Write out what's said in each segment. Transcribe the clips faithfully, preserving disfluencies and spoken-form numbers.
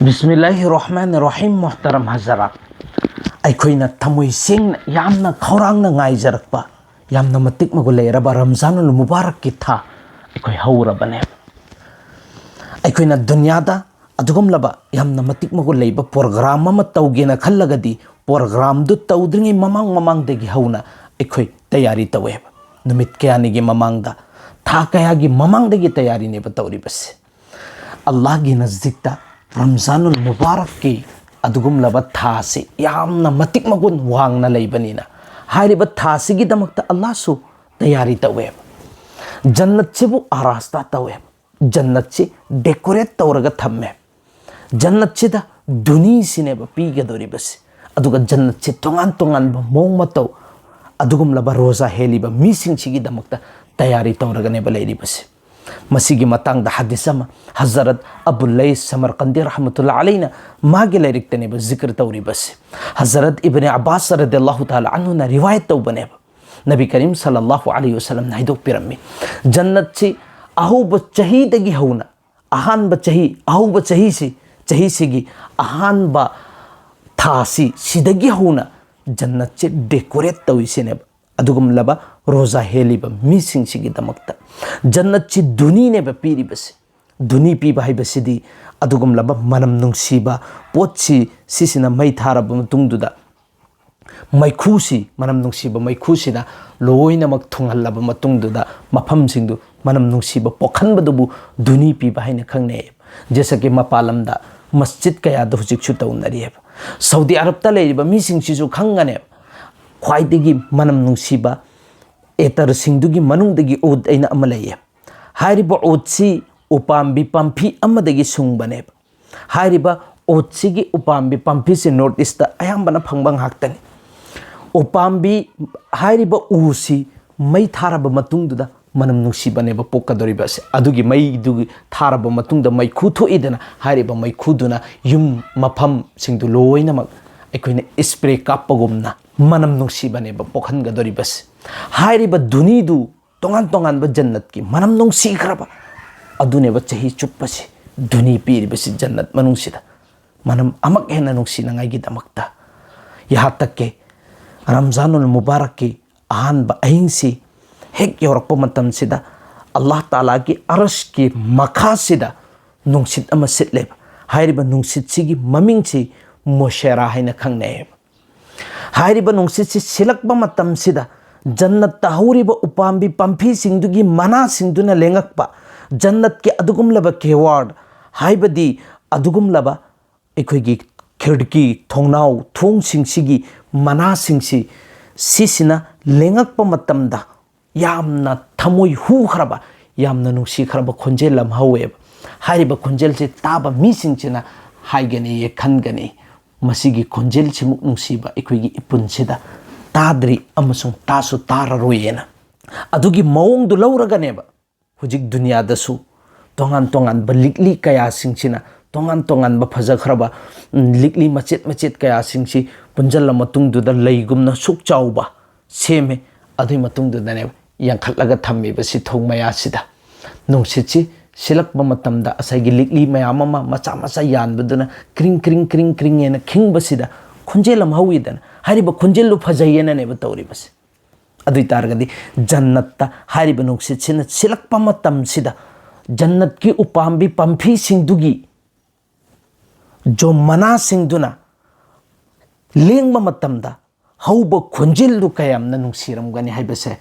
ꯕꯤꯁꯃꯤꯜꯂꯥꯍꯤꯔ ꯔꯍꯃꯥꯅꯤꯔ ꯔꯍꯤꯝ꯫ ꯃꯣꯍꯇꯔꯝ ꯍꯖꯔꯥꯠ, ꯑꯩꯈꯣꯏꯅ ꯊꯃꯣꯏ ꯁꯦꯡꯅ, ꯌꯥꯝꯅ ꯈꯧꯔꯥꯡꯅ ꯉꯥꯏꯖꯔꯛꯄ, ꯌꯥꯝꯅ ꯃꯇꯤꯛ ꯃꯒꯨꯟ ꯂꯩꯔꯕ ꯔꯝꯖꯥꯅꯨꯜ ꯃꯨꯕꯥꯔꯛꯀꯤ ꯊꯥ ꯑꯩꯈꯣꯏ ꯍꯧꯔꯕꯅꯦꯕ꯫ ꯑꯩꯈꯣꯏꯅ ꯗꯨꯅꯤꯌꯥꯗ ꯑꯗꯨꯒꯨꯝꯂꯕ ꯌꯥꯝꯅ ꯃꯇꯤꯛ ꯃꯒꯨꯟ ꯂꯩꯕ ꯄ꯭ꯔꯣꯒ꯭ꯔꯥꯝ ꯑꯃ ꯇꯧꯒꯦꯅ ꯈꯜꯂꯒꯗꯤ, ꯄ꯭ꯔꯣꯒ꯭ꯔꯥꯝꯗꯨ ꯇꯧꯗ꯭ꯔꯤꯉꯩ ꯃꯃꯥꯡ ꯃꯃꯥꯡꯗꯒꯤ ꯍꯧꯅ ꯑꯩꯈꯣꯏ ꯇꯌꯥꯔꯤ ꯇꯧꯋꯦꯕ꯫ ꯅꯨꯃꯤꯠ ꯀꯌꯥꯅꯤꯒꯤ ꯃꯃꯥꯡꯗ, ꯊꯥ ꯀꯌꯥꯒꯤ ꯃꯃꯥꯡꯗꯒꯤ ꯇꯌꯥꯔꯤꯅꯦꯕ ꯇꯧꯔꯤꯕꯁꯦ꯫ ꯑꯜꯂꯥꯍꯒꯤ ꯅꯖꯗꯤꯛꯇ ꯔꯝꯖꯥꯅꯨꯜ ꯃꯨꯕꯥꯔꯛꯀꯤ ꯑꯗꯨꯒꯨꯝꯂꯕ ꯊꯥꯁꯤ ꯌꯥꯝꯅ ꯃꯇꯤꯛ ꯃꯒꯨꯟ ꯋꯥꯡꯅ ꯂꯩꯕꯅꯤꯅ, ꯍꯥꯏꯔꯤꯕ ꯊꯥꯁꯤꯒꯤꯗꯃꯛꯇ ꯑꯜꯂꯥꯍꯁꯨ ꯇꯌꯥꯔꯤ ꯇꯧꯋꯦꯕ꯫ ꯖꯟꯅꯠꯁꯤꯕꯨ ꯑꯥꯔꯥꯁꯇꯥ ꯇꯧꯋꯦꯕ꯫ ꯖꯟꯅꯠꯁꯤ ꯗꯦꯀꯣꯔꯦꯠ ꯇꯧꯔꯒ ꯊꯝꯃꯦ꯫ ꯖꯟꯅꯠꯁꯤꯗ ꯙꯨꯅꯤꯁꯤꯅꯦꯕ ꯄꯤꯒꯗꯧꯔꯤꯕꯁꯤ꯫ ꯑꯗꯨꯒ ꯖꯟꯅꯠꯁꯤ ꯇꯣꯉꯥꯟ ꯇꯣꯉꯥꯟꯕ ꯃꯑꯣꯡ ꯃꯇꯧ, ꯑꯗꯨꯒꯨꯝꯂꯕ ꯔꯣꯖꯥ ꯍꯦꯜꯂꯤꯕ ꯃꯤꯁꯤꯡꯁꯤꯒꯤꯗꯃꯛꯇ ꯇꯌꯥꯔꯤ ꯇꯧꯔꯒꯅꯦꯕ ꯂꯩꯔꯤꯕꯁꯤ꯫ ꯃꯁꯤꯒꯤ ꯃꯇꯥꯡꯗ ꯍꯗꯤꯁ ꯑꯃ ꯍꯖꯔꯠ ꯑꯕꯨ ꯂꯩꯁ ꯁꯃꯔꯀꯟꯗꯤ ꯔꯍꯃꯇꯨꯜꯂꯥ ꯑꯂꯩꯅ ꯃꯥꯒꯤ ꯂꯥꯏꯔꯤꯛꯇꯅꯦꯕ ꯖꯤꯀ꯭ꯔ ꯇꯧꯔꯤꯕꯁꯤ꯫ ꯍꯖꯔꯠ ꯏꯕꯅꯦ ꯑꯕꯥꯁ ꯔꯗꯤꯌꯜꯂꯥꯍꯨ ꯇꯥꯂꯥ ꯑꯟꯍꯨꯅ ꯔꯤꯋꯥꯌꯠ ꯇꯧꯕꯅꯦꯕ꯫ ꯅꯕꯤ ꯀꯔꯤꯝ ꯁꯜꯂꯜꯂꯥꯍꯨ ꯑꯂꯩꯍꯤ ꯋꯁꯜꯂꯝꯅ ꯍꯥꯏꯗꯣꯛꯄꯤꯔꯝꯃꯤ, ꯖꯟꯅꯠꯁꯤ ꯑꯍꯧꯕ ꯆꯍꯤꯗꯒꯤ ꯍꯧꯅ, ꯑꯍꯥꯟꯕ ꯆꯍꯤ, ꯑꯍꯧꯕ ꯆꯍꯤꯁꯤ, ꯆꯍꯤꯁꯤꯒꯤ ꯑꯍꯥꯟꯕ ꯊꯥꯁꯤ, ꯁꯤꯗꯒꯤ ꯍꯧꯅ ꯖꯟꯅꯠꯁꯤ ꯗꯦꯀꯣꯔꯦꯠ ꯇꯧꯏꯁꯤꯅꯦꯕ꯫ ꯑꯗꯨꯒꯨꯝꯂꯕ ꯔꯣꯖꯥ ꯍꯦꯜꯂꯤꯕ ꯃꯤꯁꯤꯡꯁꯤꯒꯤꯗꯃꯛꯇ ꯖꯟꯅꯠꯁꯤ ꯙꯨꯅꯤꯅꯦꯕ ꯄꯤꯔꯤꯕꯁꯤ꯫ ꯙꯨꯅꯤ ꯄꯤꯕ ꯍꯥꯏꯕꯁꯤꯗꯤ ꯑꯗꯨꯒꯨꯝꯂꯕ ꯃꯅꯝ ꯅꯨꯡꯁꯤꯕ ꯄꯣꯠꯁꯤ, ꯁꯤꯁꯤꯅ ꯃꯩ ꯊꯥꯔꯕ ꯃꯇꯨꯡꯗꯨꯗ, ꯃꯩꯈꯨꯁꯤ, ꯃꯅꯝ ꯅꯨꯡꯁꯤꯕ ꯃꯩꯈꯨꯁꯤꯅ ꯂꯣꯏꯅꯃꯛ ꯊꯨꯡꯍꯜꯂꯕ ꯃꯇꯨꯡꯗꯨꯗ, ꯃꯐꯝꯁꯤꯡꯗꯨ ꯃꯅꯝ ꯅꯨꯡꯁꯤꯕ ꯄꯣꯛꯍꯟꯕꯗꯨꯕꯨ ꯙꯨꯅꯤ ꯄꯤꯕ ꯍꯥꯏꯅ ꯈꯪꯅꯩ꯫ ꯖꯦꯁꯥ ꯀꯤ ꯃꯄꯥꯟ ꯂꯝꯗ ꯃꯁꯖꯤꯗ ꯀꯌꯥꯗ ꯍꯧꯖꯤꯛꯁꯨ ꯇꯧꯅꯔꯤꯑꯕ꯫ ꯁꯥꯎꯗꯤ ꯑꯔꯕꯇ ꯂꯩꯔꯤꯕ ꯃꯤꯁꯤꯡꯁꯤꯁꯨ ꯈꯪꯒꯅꯦꯕ, ꯈ꯭ꯋꯥꯏꯗꯒꯤ ꯃꯅꯝ ꯅꯨꯡꯁꯤꯕ ꯑꯦꯇꯔꯁꯤꯡꯗꯨꯒꯤ ꯃꯅꯨꯡꯗꯒꯤ ꯎꯗ ꯑꯩꯅ ꯑꯃ ꯂꯩꯌꯦ꯫ ꯍꯥꯏꯔꯤꯕ ꯎꯗꯁꯤ ꯎꯄꯥꯝꯕꯤ ꯄꯥꯝꯕꯤ ꯑꯃꯗꯒꯤ ꯁꯨꯡꯕꯅꯦꯕ꯫ ꯍꯥꯏꯔꯤꯕ ꯎꯗꯁꯤꯒꯤ ꯎꯄꯥꯝꯕꯤ ꯄꯥꯝꯕꯤꯁꯤ ꯅꯣꯔꯠ ꯏꯁꯇ ꯑꯌꯥꯝꯕꯅ ꯐꯪꯕ ꯉꯥꯛꯇꯅꯤ꯫ ꯎꯄꯥꯝꯕꯤ, ꯍꯥꯏꯔꯤꯕ ꯎꯁꯤ ꯃꯩ ꯊꯥꯔꯕ ꯃꯇꯨꯡꯗꯨꯗ ꯃꯅꯝ ꯅꯨꯡꯁꯤꯕꯅꯦꯕ ꯄꯣꯛꯀꯗꯧꯔꯤꯕ ꯑꯁꯦ꯫ ꯑꯗꯨꯒꯤ ꯃꯩꯗꯨꯒꯤ ꯊꯥꯔꯕ ꯃꯇꯨꯡꯗ ꯃꯩꯈꯨ ꯊꯣꯛꯏꯗꯅ, ꯍꯥꯏꯔꯤꯕ ꯃꯩꯈꯨꯗꯨꯅ ꯌꯨꯝ ꯃꯐꯝꯁꯤꯡꯗꯨ ꯂꯣꯏꯅꯃꯛ ꯑꯩꯈꯣꯏꯅ ꯏꯁꯄ꯭ꯔꯦ ꯀꯥꯞꯄꯒꯨꯝꯅ ꯃꯅꯝ ꯅꯨꯡꯁꯤꯕꯅꯦꯕ ꯄꯣꯛꯍꯟꯒꯗꯧꯔꯤꯕꯁꯦ꯫ ꯍꯥꯏꯔꯤꯕ ꯙꯨꯅꯤꯗꯨ ꯇꯣꯉꯥꯟ ꯇꯣꯉꯥꯟꯕ ꯖꯟꯅꯠꯀꯤ ꯃꯅꯝ ꯅꯨꯡꯁꯤꯈ꯭ꯔꯕ ꯑꯗꯨꯅꯦꯕ ꯆꯍꯤ ꯆꯨꯞꯄꯁꯤ ꯙꯨꯅꯤ ꯄꯤꯔꯤꯕꯁꯤ ꯖꯟꯅꯠ ꯃꯅꯨꯡꯁꯤꯗ꯫ ꯃꯅꯝ ꯑꯃꯛ ꯍꯦꯟꯅ ꯅꯨꯡꯁꯤꯅꯉꯥꯏꯒꯤꯗꯃꯛꯇ꯫ ꯌꯍꯥ ꯇꯛ ꯀꯦ ꯔꯝꯖꯥꯅꯨꯜ ꯃꯨꯕꯥꯔꯛꯀꯤ ꯑꯍꯥꯟꯕ ꯑꯍꯤꯡꯁꯤ ꯍꯦꯛ ꯌꯧꯔꯛꯄ ꯃꯇꯝꯁꯤꯗ ꯑꯜꯂꯥꯍ ꯇꯥꯂꯥꯒꯤ ꯑꯔꯁꯀꯤ ꯃꯈꯥꯁꯤꯗ ꯅꯨꯡꯁꯤꯠ ꯑꯃ ꯁꯤꯠꯂꯦꯕ꯫ ꯍꯥꯏꯔꯤꯕ ꯅꯨꯡꯁꯤꯠꯁꯤꯒꯤ ꯃꯃꯤꯡꯁꯤ ꯃꯣꯁꯦꯔꯥ ꯍꯥꯏꯅ ꯈꯪꯅꯩꯌꯦꯕ꯫ ꯍꯥꯏꯔꯤꯕ ꯅꯨꯡꯁꯤꯠꯁꯤ ꯁꯤꯜꯂꯛꯄ ꯃꯇꯝꯁꯤꯗ ꯖꯟꯅꯠꯇ ꯍꯧꯔꯤꯕ ꯎꯄꯥꯝꯕꯤ ꯄꯥꯝꯕꯤꯁꯤꯡꯗꯨꯒꯤ ꯃꯅꯥꯁꯤꯡꯗꯨꯅ ꯂꯦꯡꯉꯛꯄ, ꯖꯟꯅꯠꯀꯤ ꯑꯗꯨꯒꯨꯝꯂꯕ ꯀꯦꯋꯥꯔꯗ, ꯍꯥꯏꯕꯗꯤ ꯑꯗꯨꯒꯨꯝꯂꯕ ꯑꯩꯈꯣꯏꯒꯤ ꯈꯤꯔꯀꯤ, ꯊꯣꯡꯅꯥꯎ, ꯊꯣꯡꯁꯤꯡꯁꯤꯒꯤ ꯃꯅꯥꯁꯤꯡꯁꯤ, ꯁꯤꯁꯤꯅ ꯂꯦꯡꯉꯛꯄ ꯃꯇꯝꯗ ꯌꯥꯝꯅ ꯊꯃꯣꯏ ꯍꯨꯈ꯭ꯔꯕ, ꯌꯥꯝꯅ ꯅꯨꯡꯁꯤꯈ꯭ꯔꯕ ꯈꯣꯟꯖꯦꯜ ꯑꯃ ꯍꯧꯋꯦꯕ꯫ ꯍꯥꯏꯔꯤꯕ ꯈꯣꯟꯖꯦꯜꯁꯤ ꯇꯥꯕ ꯃꯤꯁꯤꯡꯁꯤꯅ ꯍꯥꯏꯒꯅꯤꯌꯦ, ꯈꯟꯒꯅꯤ, "ꯃꯁꯤꯒꯤ ꯈꯣꯟꯖꯦꯜꯁꯤꯃꯨꯛ ꯅꯨꯡꯁꯤꯕ ꯑꯩꯈꯣꯏꯒꯤ ꯏꯄꯨꯟꯁꯤꯗ ꯇꯥꯗ꯭ꯔꯤ ꯑꯃꯁꯨꯡ ꯇꯥꯁꯨ ꯇꯥꯔꯔꯣꯏ" ꯍꯥꯏꯅ꯫ ꯑꯗꯨꯒꯤ ꯃꯑꯣꯡꯗꯨ ꯂꯧꯔꯒꯅꯦꯕ ꯍꯧꯖꯤꯛ ꯗꯨꯅꯤꯌꯥꯗꯁꯨ ꯇꯣꯉꯥꯟ ꯇꯣꯉꯥꯟꯕ ꯂꯤꯛꯂꯤ ꯀꯌꯥꯁꯤꯡꯁꯤꯅ, ꯇꯣꯉꯥꯟ ꯇꯣꯉꯥꯟꯕ ꯐꯖꯈ꯭ꯔꯕ, ꯎꯝ, ꯂꯤꯛꯂꯤ ꯃꯆꯦꯠ ꯃꯆꯦꯠ ꯀꯌꯥꯁꯤꯡꯁꯤ ꯄꯨꯟꯁꯤꯜꯂ ꯃꯇꯨꯡꯗꯨꯗ ꯂꯩꯒꯨꯝꯅ ꯁꯨꯛ ꯆꯥꯎꯕ ꯁꯦꯝꯃꯦ꯫ ꯑꯗꯨꯒꯤ ꯃꯇꯨꯡꯗꯨꯗꯅꯦ ꯌꯥꯟꯈꯠꯂꯒ ꯊꯝꯃꯤꯕꯁꯤ ꯊꯣꯡ ꯃꯌꯥꯁꯤꯗ꯫ ꯅꯨꯡꯁꯤꯠꯁꯤ ꯁꯤꯜꯂꯛꯄ ꯃꯇꯝꯗ ꯉꯁꯥꯏꯒꯤ ꯂꯤꯛꯂꯤ ꯃꯌꯥꯝ ꯑꯃ ꯃꯆꯥ ꯃꯆꯥ ꯌꯥꯟꯕꯗꯨꯅ ꯀ꯭ꯔꯤꯡ ꯀ꯭ꯔꯤꯡ ꯀ꯭ꯔꯤꯡ ꯀ꯭ꯔꯤꯡ ꯍꯥꯏꯅ ꯈꯤꯡꯕꯁꯤꯗ ꯈꯣꯟꯖꯦꯜ ꯑꯃ ꯍꯧꯋꯤꯗꯅ, ꯍꯥꯏꯔꯤꯕ ꯈꯣꯟꯖꯦꯜꯗꯨ ꯐꯖꯩꯌꯦꯅꯅꯦꯕ ꯇꯧꯔꯤꯕꯁꯦ꯫ ꯑꯗꯨ ꯑꯣꯏ ꯇꯥꯔꯒꯗꯤ ꯖꯟꯅꯠꯇ ꯍꯥꯏꯔꯤꯕ ꯅꯨꯡꯁꯤꯠꯁꯤꯅ ꯁꯤꯜꯂꯛꯄ ꯃꯇꯝꯁꯤꯗ ꯖꯟꯅꯠꯀꯤ ꯎꯄꯥꯝꯕꯤ ꯄꯥꯝꯕꯤꯁꯤꯡꯗꯨꯒꯤ ꯖꯣ ꯃꯅꯥꯁꯤꯡꯗꯨꯅ ꯂꯦꯡꯕ ꯃꯇꯝꯗ ꯍꯧꯕ ꯈꯣꯟꯖꯦꯜꯗꯨ ꯀꯌꯥꯝꯅ ꯅꯨꯡꯁꯤꯔꯝꯒꯅꯤ ꯍꯥꯏꯕꯁꯦ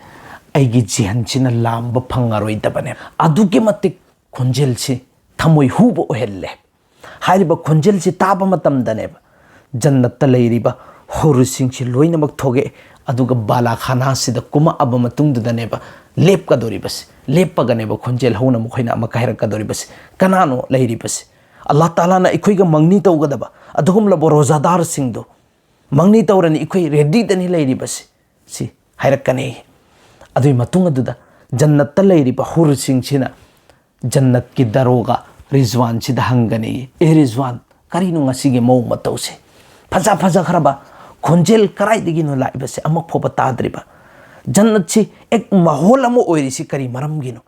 ꯑꯩꯒꯤ ꯖꯤꯍꯟꯁꯤꯅ ꯂꯥꯝꯕ ꯐꯪꯉꯔꯣꯏꯗꯕꯅꯦ꯫ ꯑꯗꯨꯛꯀꯤ ꯃꯇꯤꯛ ꯈꯣꯟꯖꯦꯜꯁꯤ ꯊꯃꯣꯏ ꯍꯨꯕ ꯑꯣꯏꯍꯜꯂꯦ꯫ ꯍꯥꯏꯔꯤꯕ ꯈꯣꯟꯖꯦꯜꯁꯤ ꯇꯥꯕ ꯃꯇꯝꯗꯅꯦꯕ ꯖꯟꯅꯠꯇ ꯂꯩꯔꯤꯕ ꯍꯨꯔꯁꯤꯡꯁꯤ ꯂꯣꯏꯅꯃꯛ ꯊꯣꯛꯑꯦ, ꯑꯗꯨꯒ ꯕꯥꯂꯥꯈꯥꯅꯥꯁꯤꯗ ꯀꯨꯝꯃꯛꯑꯕ ꯃꯇꯨꯡꯗꯨꯗꯅꯦꯕ ꯂꯦꯞꯀꯗꯧꯔꯤꯕꯁꯤ꯫ ꯂꯦꯞꯄꯒꯅꯦꯕ ꯈꯣꯟꯖꯦꯜ ꯍꯧꯅ ꯃꯈꯣꯏꯅ ꯑꯃꯨꯛꯀ ꯍꯥꯏꯔꯛꯀꯗꯧꯔꯤꯕꯁꯤ, "ꯀꯅꯥꯅꯣ ꯂꯩꯔꯤꯕꯁꯤ? ꯑꯜꯂꯥꯍ ꯇꯥꯂꯥꯅ ꯑꯩꯈꯣꯏꯒ ꯃꯪꯅꯤ ꯇꯧꯒꯗꯕ ꯑꯗꯨꯒꯨꯝꯂꯕ ꯔꯣꯖꯥꯗꯥꯔꯁꯤꯡꯗꯣ ꯃꯪꯅꯤ ꯇꯧꯔꯅꯤ, ꯑꯩꯈꯣꯏ ꯔꯦꯗꯤꯗꯅꯤ ꯂꯩꯔꯤꯕꯁꯤ", ꯁꯤ ꯍꯥꯏꯔꯛꯀꯅꯤ꯫ ꯑꯗꯨꯒꯤ ꯃꯇꯨꯡ ꯑꯗꯨꯗ ꯖꯟꯅꯠꯇ ꯂꯩꯔꯤꯕ ꯍꯨꯔꯁꯤꯡꯁꯤꯅ ꯖꯟꯅꯠꯀꯤ ꯗꯔꯣꯒꯥ ꯔꯤꯖꯋꯥꯟꯁꯤꯗ ꯍꯪꯒꯅꯤ, "ꯑꯦ ꯔꯤꯖꯋꯥꯟ, ꯀꯔꯤꯅꯣ ꯉꯁꯤꯒꯤ ꯃꯑꯣꯡ ꯃꯇꯧꯁꯦ? ꯐꯖ ꯐꯖꯈ꯭ꯔꯕ ꯈꯣꯟꯖꯦꯜ ꯀꯗꯥꯏꯗꯒꯤꯅꯣ ꯂꯥꯛꯏꯕꯁꯦ? ꯑꯃꯨꯛ ꯐꯥꯎꯕ ꯇꯥꯗ꯭ꯔꯤꯕ꯫ ꯖꯟꯅꯠꯁꯤ ꯑꯦꯛ ꯃꯍꯣꯜ ꯑꯃ ꯑꯣꯏꯔꯤꯁꯤ ꯀꯔꯤ ꯃꯔꯝꯒꯤꯅꯣ?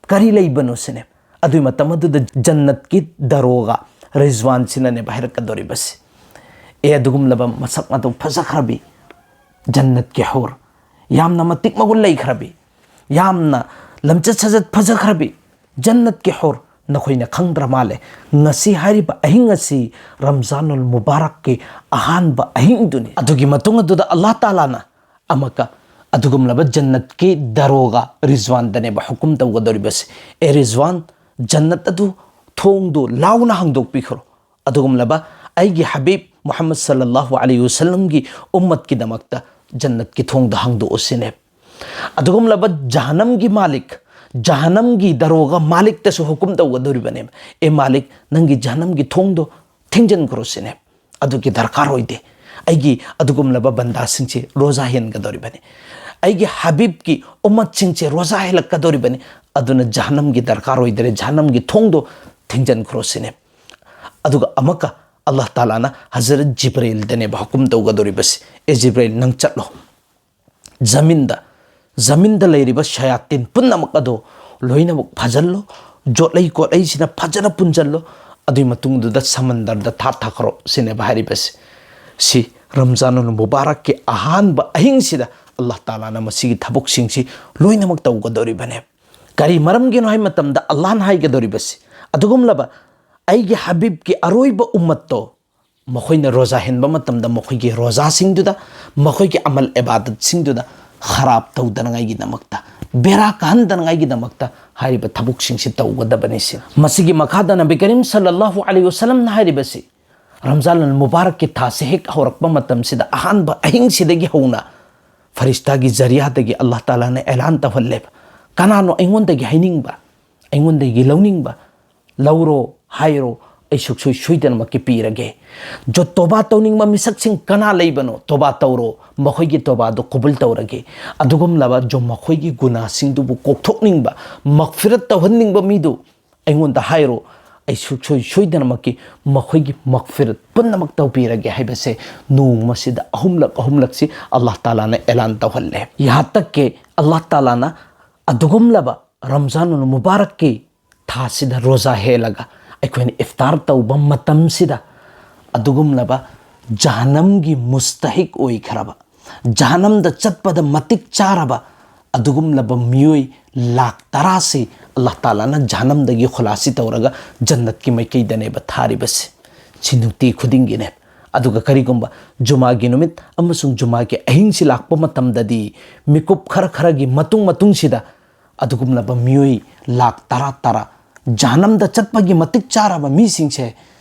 ꯀꯔꯤ ꯂꯩꯕꯅꯣ?" ꯁꯤꯅꯦ꯫ ꯑꯗꯨꯒꯤ ꯃꯇꯝ ꯑꯗꯨꯗ ꯖꯟꯅꯠꯀꯤ ꯗꯔꯣꯒꯥ ꯔꯤꯖ꯭ꯋꯥꯟꯁꯤꯅꯅꯦꯕ ꯍꯥꯏꯔꯛꯀꯗꯧꯔꯤꯕꯁꯤ꯫ ꯑꯦ, ꯑꯗꯨꯒꯨꯝꯂꯕ ꯃꯁꯛ ꯃꯇꯧ ꯐꯖꯈ꯭ꯔꯕꯤ, ꯖꯟꯅꯠꯀꯤ ꯍꯧꯔ, ꯌꯥꯝꯅ ꯃꯇꯤꯛ ꯃꯒꯨꯟ ꯂꯩꯈ꯭ꯔꯕꯤ, ꯌꯥꯝꯅ ꯂꯝꯆꯠ ꯁꯥꯖꯠ ꯐꯖꯈ꯭ꯔꯕꯤ, ꯖꯟꯅꯠꯀꯤ ꯍꯧꯔ, ꯅꯈꯣꯏꯅ ꯈꯪꯗ꯭ꯔ ꯃꯥꯜꯂꯦ, ꯉꯁꯤ ꯍꯥꯏꯔꯤꯕ ꯑꯍꯤꯡ ꯑꯁꯤ ꯔꯝꯖꯥꯅꯨꯜ ꯃꯨꯕꯥꯔꯛꯀꯤ ꯑꯍꯥꯟꯕ ꯑꯍꯤꯡꯗꯨꯅꯤ꯫ ꯑꯗꯨꯒꯤ ꯃꯇꯨꯡ ꯑꯗꯨꯗ ꯑꯜꯂꯥꯍ ꯇꯥꯂꯥꯅ ꯑꯃꯨꯛꯀ ꯑꯗꯨꯒꯨꯝꯂꯕ ꯖꯟꯅꯠꯀꯤ ꯗꯔꯣꯒ ꯔꯤꯖ꯭ꯋꯥꯟꯗꯅꯦꯕ ꯍꯨꯀꯨꯝ ꯇꯧꯒꯗꯧꯔꯤꯕꯁꯦ꯫ "ꯑꯦ ꯔꯤꯖ꯭ꯋꯥꯟ, ꯖꯟꯅꯠ ꯑꯗꯨ ꯊꯣꯡꯗꯨ ꯂꯥꯎꯅ ꯍꯥꯡꯗꯣꯛꯄꯤꯈ꯭ꯔꯣ꯫ ꯑꯗꯨꯒꯨꯝꯂꯕ ꯑꯩꯒꯤ ꯍꯕꯤꯕ ꯃꯨꯍꯝꯃꯗ ꯁꯜꯂꯜꯂꯥꯍꯨ ꯑꯂꯩꯍꯤ ꯋꯁꯜꯂꯝꯒꯤ ꯎꯝꯃꯠꯀꯤꯗꯃꯛꯇ ꯖꯟꯅꯠꯀꯤ ꯊꯣꯡꯗꯨ ꯍꯥꯡꯗꯣꯛꯎ" ꯁꯤꯅꯦ꯫ ꯑꯗꯨꯒꯨꯝꯂꯕ ꯖꯍꯅꯝꯒꯤ ꯃꯥꯂꯤꯛ, ꯖꯍꯅꯝꯒꯤ ꯗꯔꯣꯒ ꯃꯥꯂꯤꯛꯇꯁꯨ ꯍꯨꯀꯨꯝ ꯇꯧꯒꯗꯧꯔꯤꯕꯅꯦꯕ꯫ "ꯑꯦ ꯃꯥꯂꯤꯛ, ꯅꯪꯒꯤ ꯖꯍꯅꯝꯒꯤ ꯊꯣꯡꯗꯣ ꯊꯤꯡꯖꯤꯟꯈ꯭ꯔꯣ" ꯁꯤꯅꯦ꯫ "ꯑꯗꯨꯒꯤ ꯗꯔꯀꯥꯔ ꯑꯣꯏꯗꯦ꯫ ꯑꯩꯒꯤ ꯑꯗꯨꯒꯨꯝꯂꯕ ꯕꯟꯗꯥꯁꯤꯡꯁꯦ ꯔꯣꯖꯥ ꯍꯦꯟꯒꯗꯧꯔꯤꯕꯅꯤ, ꯑꯩꯒꯤ ꯍꯕꯤꯕꯀꯤ ꯎꯝꯃꯠꯁꯤꯡꯁꯦ ꯔꯣꯖꯥ ꯍꯦꯜꯂꯛꯀꯗꯧꯔꯤꯕꯅꯤ, ꯑꯗꯨꯅ ꯖꯍꯅꯝꯒꯤ ꯗꯔꯀꯥꯔ ꯑꯣꯏꯗ꯭ꯔꯦ, ꯖꯍꯅꯝꯒꯤ ꯊꯣꯡꯗꯣ ꯊꯤꯡꯖꯤꯟꯈ꯭ꯔꯣ" ꯁꯤꯅꯦ꯫ ꯑꯗꯨꯒ ꯑꯃꯨꯛꯀ ꯑꯜꯂꯥꯍ ꯇꯥꯂꯥꯅ ꯍꯖꯔꯠ ꯖꯤꯕ꯭ꯔꯤꯜꯗꯅꯦꯕ ꯍꯨꯀꯨꯝ ꯇꯧꯒꯗꯧꯔꯤꯕꯁꯤ, "ꯑꯦ ꯖꯤꯕ꯭ꯔꯤꯜ, ꯅꯪ ꯆꯠꯂꯣ, ꯖꯃꯤꯟꯗ, ꯖꯃꯤꯟꯗ ꯂꯩꯔꯤꯕ ꯁꯌꯥꯇꯤꯟ ꯄꯨꯝꯅꯃꯛ ꯑꯗꯣ ꯂꯣꯏꯅꯃꯛ ꯐꯥꯖꯤꯜꯂꯣ, ꯖꯣꯠꯂꯩ ꯀꯣꯠꯂꯩꯁꯤꯅ ꯐꯖꯅ ꯄꯨꯟꯁꯤꯜꯂꯣ, ꯑꯗꯨꯒꯤ ꯃꯇꯨꯡꯗꯨꯗ ꯁꯃꯟꯗꯔꯗ ꯊꯥ ꯊꯥꯈ꯭ꯔꯣ" ꯁꯤꯅꯦꯕ ꯍꯥꯏꯔꯤꯕꯁꯤ꯫ ꯁꯤ ꯔꯝꯖꯥꯅꯨꯜ ꯃꯨꯕꯥꯔꯛꯀꯤ ꯑꯍꯥꯟꯕ ꯑꯍꯤꯡꯁꯤꯗ ꯑꯜꯂꯥꯍ ꯇꯥꯂꯥꯅ ꯃꯁꯤꯒꯤ ꯊꯕꯛꯁꯤꯡꯁꯤ ꯂꯣꯏꯅꯃꯛ ꯇꯧꯒꯗꯧꯔꯤꯕꯅꯦ꯫ ꯀꯔꯤ ꯃꯔꯝꯒꯤꯅꯣ ꯍꯥꯏꯕ ꯃꯇꯝꯗ, ꯑꯜꯂꯥꯍꯅ ꯍꯥꯏꯒꯗꯧꯔꯤꯕꯁꯤ, ꯑꯗꯨꯒꯨꯝꯂꯕ ꯑꯩꯒꯤ ꯍꯕꯤꯕꯀꯤ ꯑꯔꯣꯏꯕ ꯎꯝꯃꯠꯇꯣ ꯃꯈꯣꯏꯅ ꯔꯣꯖꯥ ꯍꯦꯟꯕ ꯃꯇꯝꯗ ꯃꯈꯣꯏꯒꯤ ꯔꯣꯖꯥꯁꯤꯡꯗꯨꯗ, ꯃꯈꯣꯏꯒꯤ ꯑꯃꯜ ꯏꯕꯥꯗꯠꯁꯤꯡꯗꯨꯗ ꯈꯔꯥꯞ ꯇꯧꯗꯅꯉꯥꯏꯒꯤꯗꯃꯛꯇ, ꯕꯦꯔꯥ ꯀꯥꯍꯟꯗꯅꯉꯥꯏꯒꯤꯗꯃꯛꯇ ꯍꯥꯏꯔꯤꯕ ꯊꯕꯛꯁꯤꯡꯁꯤ ꯇꯧꯒꯗꯕꯅꯤ ꯁꯤꯅꯤ꯫ ꯃꯁꯤꯒꯤ ꯃꯈꯥꯗ ꯅꯕꯤ ꯀꯔꯤꯝ ꯁꯜꯂꯜꯂꯥꯍꯨ ꯑꯂꯩꯍꯤ ꯋꯁꯜꯂꯝꯅ ꯍꯥꯏꯔꯤꯕꯁꯤ, ꯔꯝꯖꯥꯟ ꯑꯜ ꯃꯨꯕꯥꯔꯛꯀꯤ ꯊꯥꯁꯤ ꯍꯦꯛ ꯍꯧꯔꯛꯄ ꯃꯇꯝꯁꯤꯗ, ꯑꯍꯥꯟꯕ ꯑꯍꯤꯡꯁꯤꯗꯒꯤ ꯍꯧꯅ ꯐꯔꯤꯁꯇꯥꯒꯤ ꯖꯔꯤꯌꯥꯗꯒꯤ ꯑꯜꯂꯥꯍ ꯇꯥꯂꯥꯅ ꯑꯦꯂꯥꯟ ꯇꯧꯍꯜꯂꯦꯕ, "ꯀꯅꯥꯅꯣ ꯑꯩꯉꯣꯟꯗꯒꯤ ꯍꯥꯏꯅꯤꯡꯕ, ꯑꯩꯉꯣꯟꯗꯒꯤ ꯂꯧꯅꯤꯡꯕ? ꯂꯧꯔꯣ, ꯍꯥꯏꯔꯣ, ꯑꯩ ꯁꯨꯡꯁꯣꯏ ꯁꯣꯏꯗꯅꯃꯛꯀꯤ ꯄꯤꯔꯒꯦ꯫ ꯖꯣ ꯇꯣꯕꯥ ꯇꯧꯅꯤꯡꯕ ꯃꯤꯁꯛꯁꯤꯡ ꯀꯅꯥ ꯂꯩꯕꯅꯣ? ꯇꯣꯕꯥ ꯇꯧꯔꯣ, ꯃꯈꯣꯏꯒꯤ ꯇꯣꯕꯥꯗꯨ ꯀꯕꯨꯜ ꯇꯧꯔꯒꯦ꯫ ꯑꯗꯨꯒꯨꯝꯂꯕ ꯖꯣ ꯃꯈꯣꯏꯒꯤ ꯒꯨꯅꯥꯁꯤꯡꯗꯨꯕꯨ ꯀꯣꯛꯊꯣꯛꯅꯤꯡꯕ, ꯃꯛꯐꯤꯔꯠ ꯇꯧꯍꯟꯅꯤꯡꯕ ꯃꯤꯗꯨ ꯑꯩꯉꯣꯟꯗ ꯍꯥꯏꯔꯣ, ꯑꯩ ꯁꯨꯡꯁꯣꯏ ꯁꯣꯏꯗꯅꯃꯛꯀꯤ ꯃꯈꯣꯏꯒꯤ ꯃꯛꯐꯤꯔꯠ ꯄꯨꯝꯅꯃꯛ ꯇꯧꯕꯤꯔꯒꯦ" ꯍꯥꯏꯕꯁꯦ ꯅꯣꯡꯃꯁꯤꯗ ꯑꯍꯨꯝꯂꯛ ꯑꯍꯨꯝꯂꯛꯁꯤ ꯑꯜꯂꯥꯍ ꯇꯥꯂꯥꯅ ꯑꯦꯂꯥꯟ ꯇꯧꯍꯜꯂꯦ꯫ ꯌꯍꯥ ꯇꯛ ꯀꯦ ꯑꯜꯂꯥꯍ ꯇꯥꯂꯥꯅ ꯑꯗꯨꯒꯨꯝꯂꯕ ꯔꯝꯖꯥꯅꯨꯜ ꯃꯨꯕꯥꯔꯛꯀꯤ ꯊꯥꯁꯤꯗ ꯔꯣꯖꯥ ꯍꯦꯜꯂꯒ ꯑꯩꯈꯣꯏꯅ ꯏꯐꯇꯥꯔ ꯇꯧꯕ ꯃꯇꯝꯁꯤꯗ ꯑꯗꯨꯒꯨꯝꯂꯕ ꯖꯍꯅꯝꯒꯤ ꯃꯨꯁꯇꯍꯤꯛ ꯑꯣꯏꯈ꯭ꯔꯕ, ꯖꯍꯅꯝꯗ ꯆꯠꯄꯗ ꯃꯇꯤꯛ ꯆꯥꯔꯕ ꯑꯗꯨꯒꯨꯝꯂꯕ ꯃꯤꯑꯣꯏ ꯂꯥꯛ ꯇꯔꯥꯁꯤ ꯑꯜꯂꯥꯍ ꯇꯥꯂꯥꯅ ꯖꯍꯅꯝꯗꯒꯤ ꯈꯨꯂꯥꯁꯤ ꯇꯧꯔꯒ ꯖꯟꯅꯠꯀꯤ ꯃꯥꯏꯀꯩꯗꯅꯦꯕ ꯊꯥꯔꯤꯕꯁꯤ꯫ ꯁꯤ ꯅꯨꯡꯇꯤ ꯈꯨꯗꯤꯡꯒꯤꯅꯦꯕ꯫ ꯑꯗꯨꯒ ꯀꯔꯤꯒꯨꯝꯕ ꯖꯨꯃꯥꯒꯤ ꯅꯨꯃꯤꯠ ꯑꯃꯁꯨꯡ ꯖꯨꯃꯥꯒꯤ ꯑꯍꯤꯡꯁꯤ ꯂꯥꯛꯄ ꯃꯇꯝꯗꯗꯤ, ꯃꯤꯀꯨꯞ ꯈꯔ ꯈꯔꯒꯤ ꯃꯇꯨꯡ ꯃꯇꯨꯡꯁꯤꯗ ꯑꯗꯨꯒꯨꯝꯂꯕ ꯃꯤꯑꯣꯏ ꯂꯥꯛ ꯇꯔꯥ ꯇꯔꯥ ꯖꯍꯅꯝꯗ ꯆꯠꯄꯒꯤ ꯃꯇꯤꯛ ꯆꯥꯔꯕ ꯃꯤꯁꯤꯡꯁꯦ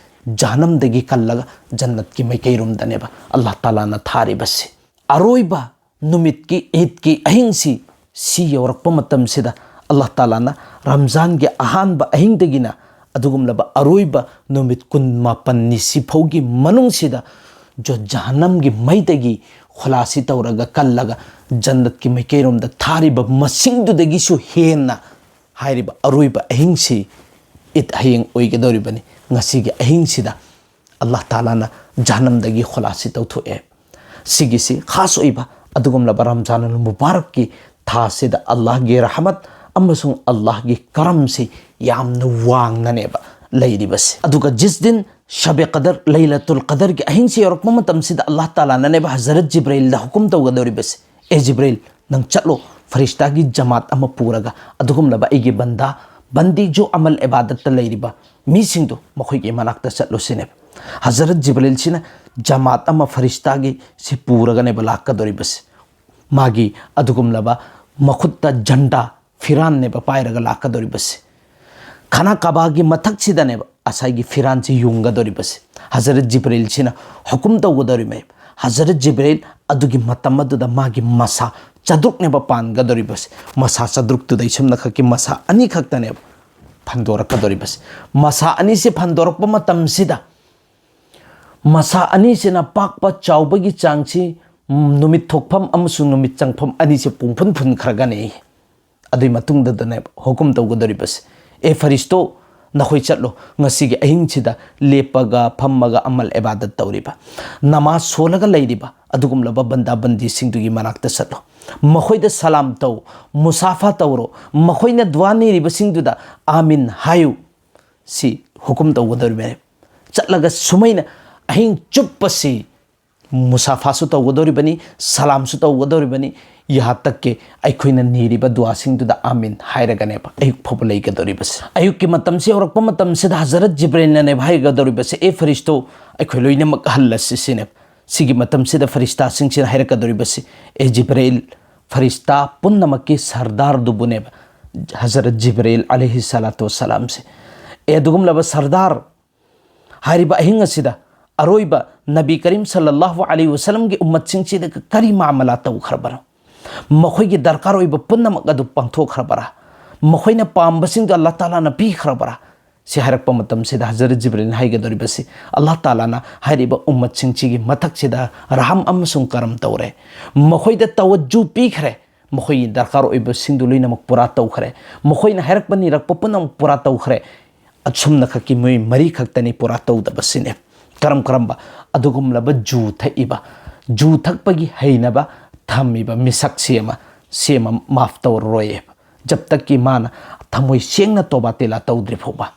ꯖꯍꯅꯝꯗꯒꯤ ꯀꯜꯂꯒ ꯖꯟꯅꯠꯀꯤ ꯃꯥꯏꯀꯩꯔꯣꯝꯗꯅꯦꯕ ꯑꯜꯂꯥꯍ ꯇꯥꯂꯥꯅ ꯊꯥꯔꯤꯕꯁꯤ꯫ ꯑꯔꯣꯏꯕ ꯅꯨꯃꯤꯠꯀꯤ ꯏꯗꯀꯤ ꯑꯍꯤꯡꯁꯤ ꯁꯤ ꯌꯧꯔꯛꯄ ꯃꯇꯝꯁꯤꯗ ꯑꯜꯂꯥꯍ ꯇꯥꯂꯥꯅ ꯔꯝꯖꯥꯟꯒꯤ ꯑꯍꯥꯟꯕ ꯑꯍꯤꯡꯗꯒꯤꯅ ꯑꯗꯨꯒꯨꯝꯂꯕ ꯑꯔꯣꯏꯕ ꯅꯨꯃꯤꯠ ꯀꯨꯟꯃꯥꯄꯟꯅꯤ ꯁꯤꯐꯥꯎꯒꯤ ꯃꯅꯨꯡꯁꯤꯗ ꯖꯣ ꯖꯍꯅꯝꯒꯤ ꯃꯩꯗꯒꯤ ꯈꯨꯂꯥꯁꯤ ꯇꯧꯔꯒ ꯀꯜꯂꯒ ꯖꯟꯅꯠꯀꯤ ꯃꯥꯏꯀꯩꯔꯣꯝꯗ ꯊꯥꯔꯤꯕ ꯃꯁꯤꯡꯗꯨꯗꯒꯤꯁꯨ ꯍꯦꯟꯅ ꯍꯥꯏꯔꯤꯕ ꯑꯔꯣꯏꯕ ꯑꯍꯤꯡꯁꯤ ꯏꯗ ꯍꯌꯦꯡ ꯑꯣꯏꯒꯗꯧꯔꯤꯕꯅꯤ꯫ ꯉꯁꯤꯒꯤ ꯑꯍꯤꯡꯁꯤꯗ ꯑꯜꯂꯥꯍ ꯇꯥꯂꯥꯅ ꯖꯍꯅꯝꯗꯒꯤ ꯈꯨꯂꯥꯁꯤ ꯇꯧꯊꯣꯛꯑꯦ꯫ ꯁꯤꯒꯤꯁꯤ ꯈꯥꯁ ꯑꯣꯏꯕ ꯑꯗꯨꯒꯨꯝꯂꯕ ꯔꯝꯖꯥꯅꯨꯜ ꯃꯨꯕꯥꯔꯛꯀꯤ ꯊꯥꯁꯤꯗ ꯑꯜꯂꯥꯍꯒꯤ ꯔꯍꯃꯠ ꯑꯃꯁꯨꯡ ꯑꯜꯂꯥꯍꯒꯤ ꯀꯔꯝꯁꯤ ꯌꯥꯝꯅ ꯋꯥꯡꯅꯅꯦꯕ ꯂꯩꯔꯤꯕꯁꯤ꯫ ꯑꯗꯨꯒ ꯖꯤꯁ ꯗꯤꯟ ꯁꯕꯦ ꯀꯗꯔ, ꯂꯩꯂꯇꯨꯜ ꯀꯗꯔꯒꯤ ꯑꯍꯤꯡꯁꯤ ꯌꯧꯔꯛꯄ ꯃꯇꯝꯁꯤꯗ ꯑꯜꯂꯥꯍ ꯇꯥꯂꯥꯅꯅꯦꯕ ꯍꯖꯔꯠ ꯖꯤꯕ꯭ꯔꯥꯏꯜꯗ ꯍꯨꯀꯨꯝ ꯇꯧꯒꯗꯧꯔꯤꯕꯁꯤ, "ꯑꯦ ꯖꯤꯕ꯭ꯔꯥꯏꯜ, ꯅꯪ ꯆꯠꯂꯣ, ꯐꯔꯤꯁꯇꯥꯒꯤ ꯖꯃꯥꯠ ꯑꯃ ꯄꯨꯔꯒ ꯑꯗꯨꯒꯨꯝꯂꯕ ꯑꯩꯒꯤ ꯕꯟꯗꯥ, ꯕꯟꯗꯤ ꯖꯣ ꯑꯃꯜ ꯏꯕꯥꯗꯠꯇ ꯂꯩꯔꯤꯕ ꯃꯤꯁꯤꯡꯗꯨ ꯃꯈꯣꯏꯒꯤ ꯃꯅꯥꯛꯇ ꯆꯠꯂꯨ" ꯁꯤꯅꯦꯕ꯫ ꯍꯖꯔꯠ ꯖꯤꯕ꯭ꯔꯤꯜꯁꯤꯅ ꯖꯃꯥꯠ ꯑꯃ ꯐꯔꯤꯁꯇꯥꯒꯤ ꯁꯤ ꯄꯨꯔꯒꯅꯦꯕ ꯂꯥꯛꯀꯗꯧꯔꯤꯕꯁꯤ꯫ ꯃꯥꯒꯤ ꯑꯗꯨꯒꯨꯝꯂꯕ ꯃꯈꯨꯠꯇ ꯖꯟꯗꯥ, ꯐꯤꯔꯥꯟꯅꯦꯕ ꯄꯥꯏꯔꯒ ꯂꯥꯛꯀꯗꯧꯔꯤꯕꯁꯤ꯫ ꯈꯥꯅꯥ ꯀꯥꯕꯥꯒꯤ ꯃꯊꯛꯁꯤꯗꯅꯦꯕ ꯉꯁꯥꯏꯒꯤ ꯐꯤꯔꯥꯟꯁꯤ ꯌꯨꯡꯒꯗꯧꯔꯤꯕꯁꯤ꯫ ꯍꯖꯔꯠ ꯖꯤꯕ꯭ꯔꯤꯜꯁꯤꯅ ꯍꯨꯀꯨꯝ ꯇꯧꯒꯗꯧꯔꯤꯕ꯫ ꯍꯖꯔꯠ ꯖꯤꯕ꯭ꯔꯤꯜ ꯑꯗꯨꯒꯤ ꯃꯇꯝ ꯑꯗꯨꯗ ꯃꯥꯒꯤ ꯃꯁꯥ ꯆꯥꯇ꯭ꯔꯨꯛꯅꯦꯕ ꯄꯥꯟꯒꯗꯧꯔꯤꯕꯁꯤ꯫ ꯃꯁꯥ ꯆꯥꯇ꯭ꯔꯨꯛꯇꯨꯗꯩ ꯁꯨꯝꯅꯈꯛꯀꯤ ꯃꯁꯥ ꯑꯅꯤꯈꯛꯇꯅꯦꯕ ꯐꯟꯗꯣꯔꯛꯀꯗꯧꯔꯤꯕꯁꯤ꯫ ꯃꯁꯥ ꯑꯅꯤꯁꯤ ꯐꯟꯗꯣꯔꯛꯄ ꯃꯇꯝꯁꯤꯗ ꯃꯁꯥ ꯑꯅꯤꯁꯤꯅ ꯄꯥꯛꯄ ꯆꯥꯎꯕꯒꯤ ꯆꯥꯡꯁꯤ, ꯎꯝ, ꯅꯨꯃꯤꯠ ꯊꯣꯛꯐꯝ ꯑꯃꯁꯨꯡ ꯅꯨꯃꯤꯠ ꯆꯪꯐꯝ ꯑꯅꯤꯁꯤ ꯄꯨꯡꯐꯨꯟ ꯐꯨꯟꯈ꯭ꯔꯒꯅꯤ꯫ ꯑꯗꯨꯏ ꯃꯇꯨꯡꯗꯗꯅꯦ ꯍꯨꯀꯨꯝ ꯇꯧꯒꯗꯧꯔꯤꯕꯁꯤ, "ꯑꯦ ꯐꯔꯤꯁꯇꯣ, ꯅꯈꯣꯏ ꯆꯠꯂꯣ, ꯉꯁꯤꯒꯤ ꯑꯍꯤꯡꯁꯤꯗ ꯂꯦꯞꯄꯒ ꯐꯝꯃꯒ ꯑꯃꯜ ꯏꯕꯥꯗꯠ ꯇꯧꯔꯤꯕ, ꯅꯃꯥꯖ ꯁꯣꯜꯂꯒ ꯂꯩꯔꯤꯕ ꯑꯗꯨꯒꯨꯝꯂꯕ ꯕꯟꯗꯥ ꯕꯟꯗꯤꯁꯤꯡꯗꯨꯒꯤ ꯃꯅꯥꯛꯇ ꯆꯠꯂꯣ, ꯃꯈꯣꯏꯗ ꯁꯂꯥꯝ ꯇꯧ, ꯃꯨꯁꯥꯐꯥ ꯇꯧꯔꯣ, ꯃꯈꯣꯏꯅ ꯗꯨꯋꯥ ꯅꯤꯔꯤꯕꯁꯤꯡꯗꯨꯗ ꯑꯥꯃꯤꯟ ꯍꯥꯏꯌꯨ"꯫ ꯁꯤ ꯍꯨꯀꯨꯝ ꯇꯧꯒꯗꯧꯔꯤꯕꯅꯤ꯫ ꯆꯠꯂꯒ ꯁꯨꯃꯥꯏꯅ ꯑꯍꯤꯡ ꯆꯨꯞꯄꯁꯤ ꯃꯨꯁꯥꯐꯥꯁꯨ ꯇꯧꯒꯗꯧꯔꯤꯕꯅꯤ, ꯁꯂꯥꯝꯁꯨ ꯇꯧꯒꯗꯧꯔꯤꯕꯅꯤ, ꯌꯍꯥ ꯇꯛꯀꯤ ꯑꯩꯈꯣꯏꯅ ꯅꯤꯔꯤꯕ ꯗꯨꯋꯥꯁꯤꯡꯗꯨꯗ ꯑꯥꯃꯤꯟ ꯍꯥꯏꯔꯒꯅꯦꯕ ꯑꯌꯨꯛ ꯐꯥꯎꯕ ꯂꯩꯒꯗꯧꯔꯤꯕꯁꯦ꯫ ꯑꯌꯨꯛꯀꯤ ꯃꯇꯝꯁꯤ ꯌꯧꯔꯛꯄ ꯃꯇꯝꯁꯤꯗ ꯍꯖꯔꯠ ꯖꯤꯕ꯭ꯔꯤꯜꯅꯅꯦꯕ ꯍꯥꯏꯒꯗꯧꯔꯤꯕꯁꯦ, "ꯑꯦ ꯐꯔꯤꯁꯇꯣ, ꯑꯩꯈꯣꯏ ꯂꯣꯏꯅꯃꯛ ꯍꯜꯂꯁꯤ" ꯁꯤꯅꯦꯕ꯫ ꯁꯤꯒꯤ ꯃꯇꯝꯁꯤꯗ ꯐꯔꯤꯁꯇꯥꯁꯤꯡꯁꯤꯅ ꯍꯥꯏꯔꯛꯀꯗꯧꯔꯤꯕꯁꯤ, "ꯑꯦ ꯖꯤꯕ꯭ꯔꯤꯜ, ꯐꯔꯤꯁꯇꯥ ꯄꯨꯝꯅꯃꯛꯀꯤ ꯁꯔꯗꯥꯔꯗꯨꯕꯨꯅꯦꯕ ꯍꯖꯔꯠ ꯖꯤꯕ꯭ꯔꯤꯜ ꯑꯂꯩꯍꯤ ꯁꯂꯥꯇꯨ ꯋꯁꯁꯂꯥꯝꯁꯦ꯫ ꯑꯦ ꯑꯗꯨꯒꯨꯝꯂꯕ ꯁꯔꯗꯥꯔ, ꯍꯥꯏꯔꯤꯕ ꯑꯍꯤꯡ ꯑꯁꯤꯗ ꯑꯔꯣꯏꯕ ꯅꯕꯤ ꯀꯔꯤꯝ ꯁꯜꯂꯜꯂꯥꯍꯨ ꯑꯂꯩꯍꯤ ꯋꯁꯜꯂꯝꯒꯤ ꯎꯝꯃꯠꯁꯤꯡꯁꯤꯗ ꯀꯔꯤ ꯃꯥꯃꯂꯥ ꯇꯧꯈ꯭ꯔꯕꯅꯣ? ꯃꯈꯣꯏꯒꯤ ꯗꯔꯀꯥꯔ ꯑꯣꯏꯕ ꯄꯨꯝꯅꯃꯛ ꯑꯗꯨ ꯄꯥꯡꯊꯣꯛꯈ꯭ꯔꯕꯔꯥ? ꯃꯈꯣꯏꯅ ꯄꯥꯝꯕꯁꯤꯡꯗꯣ ꯑꯜꯂꯥꯍ ꯇꯥꯂꯥꯅ ꯄꯤꯈ꯭ꯔꯕꯔꯥ?" ꯁꯤ ꯍꯥꯏꯔꯛꯄ ꯃꯇꯝꯁꯤꯗ ꯍꯖꯔꯠ ꯖꯤꯕ꯭ꯔꯤꯜꯅ ꯍꯥꯏꯒꯗꯧꯔꯤꯕꯁꯤ, "ꯑꯜꯂꯥꯍ ꯇꯥꯂꯥꯅ ꯍꯥꯏꯔꯤꯕ ꯎꯝꯃꯠꯁꯤꯡꯁꯤꯒꯤ ꯃꯊꯛꯁꯤꯗ ꯔꯍꯝ ꯑꯃꯁꯨꯡ ꯀꯔꯝ ꯇꯧꯔꯦ, ꯃꯈꯣꯏꯗ ꯇꯋꯖꯨ ꯄꯤꯈ꯭ꯔꯦ, ꯃꯈꯣꯏꯒꯤ ꯗꯔꯀꯥꯔ ꯑꯣꯏꯕꯁꯤꯡꯗꯨ ꯂꯣꯏꯅꯃꯛ ꯄꯨꯔꯥ ꯇꯧꯈ꯭ꯔꯦ, ꯃꯈꯣꯏꯅ ꯍꯥꯏꯔꯛꯄ ꯅꯤꯔꯛꯄ ꯄꯨꯝꯅꯃꯛ ꯄꯨꯔꯥ ꯇꯧꯈ꯭ꯔꯦ꯫ ꯑꯁꯨꯝꯅ ꯈꯛꯀꯤ ꯃꯤꯑꯣꯏ ꯃꯔꯤ ꯈꯛꯇꯅꯤ ꯄꯨꯔꯥ ꯇꯧꯗꯕꯁꯤꯅꯦ"꯫ ꯀꯔꯝ ꯀꯔꯝꯕ? ꯑꯗꯨꯒꯨꯝꯂꯕ ꯖꯨ ꯊꯛꯏꯕ, ꯖꯨ ꯊꯛꯄꯒꯤ ꯍꯩꯅꯕ ꯊꯝꯃꯤꯕ ꯃꯤꯁꯛꯁꯤ ꯑꯃ, ꯁꯤ ꯑꯃ ꯃꯥꯐ ꯇꯧꯔꯔꯣꯏꯌꯦꯕ, ꯖꯕ ꯇꯛꯀꯤ ꯃꯥꯅ ꯊꯃꯣꯏ ꯁꯦꯡꯅ ꯇꯣꯕꯥ ꯇꯤꯂꯥ ꯇꯧꯗ꯭ꯔꯤ ꯐꯥꯎꯕ꯫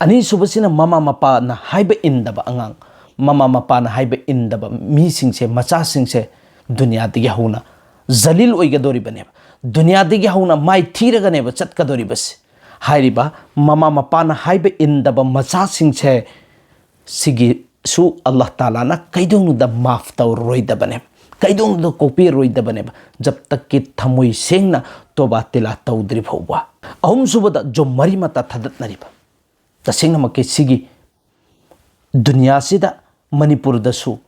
ꯑꯅꯤꯁꯨꯕꯁꯤꯅ ꯃꯃꯥ ꯃꯄꯥꯅ ꯍꯥꯏꯕ ꯏꯟꯗꯕ ꯑꯉꯥꯡ, ꯃꯃꯥ ꯃꯄꯥꯅ ꯍꯥꯏꯕ ꯏꯟꯗꯕ ꯃꯤꯁꯤꯡꯁꯦ, ꯃꯆꯥꯁꯤꯡꯁꯦ ꯗꯨꯅꯤꯌꯥꯗꯒꯤ ꯍꯧꯅ ꯖꯂꯤꯜ ꯑꯣꯏꯒꯗꯧꯔꯤꯕꯅꯦꯕ, ꯗꯨꯅꯤꯌꯥꯗꯒꯤ ꯍꯧꯅ ꯃꯥꯏ ꯊꯤꯔꯒꯅꯦꯕ ꯆꯠꯀꯗꯧꯔꯤꯕꯁꯦ꯫ ꯍꯥꯏꯔꯤꯕ ꯃꯃꯥ ꯃꯄꯥꯅ ꯍꯥꯏꯕ ꯏꯟꯗꯕ ꯃꯆꯥꯁꯤꯡꯁꯦ, ꯁꯤꯒꯤꯁꯨ ꯑꯜꯂꯥꯍ ꯇꯥꯂꯥꯅ ꯀꯩꯗꯧꯅꯨꯡꯗ ꯃꯥꯐ ꯇꯧꯔꯔꯣꯏꯗꯕꯅꯦꯕ, ꯀꯩꯗꯧꯅꯨꯡꯗ ꯀꯣꯛꯄꯤꯔꯔꯣꯏꯗꯕꯅꯦꯕ, ꯖꯕ ꯇꯛꯀꯤ ꯊꯃꯣꯏ ꯁꯦꯡꯅ ꯇꯣꯕꯥ ꯇꯤꯂꯥ ꯇꯧꯗ꯭ꯔꯤ ꯐꯥꯎꯕ꯫ ꯑꯍꯨꯝꯁꯨꯕꯗ, ꯖꯣ ꯃꯔꯤ ꯃꯇꯥ ꯊꯥꯗꯠꯅꯔꯤꯕ꯫ ꯇꯁꯦꯡꯅꯃꯛꯀꯤ ꯁꯤꯒꯤ ꯗꯨꯅꯤꯌꯥꯁꯤꯗ, ꯃꯅꯤꯄꯨꯔꯗꯁꯨ